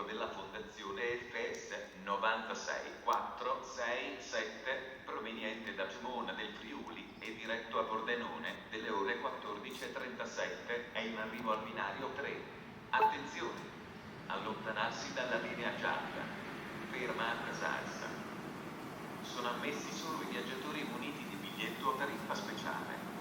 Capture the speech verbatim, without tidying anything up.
della Fondazione F S novantasei quattro sei sette, proveniente da Gemona del Friuli e diretto a Pordenone, delle ore quattordici e trentasette, è in arrivo al binario tre. Attenzione! Allontanarsi dalla linea gialla. Fermata salsa. Sono ammessi solo i viaggiatori muniti di biglietto a tariffa speciale.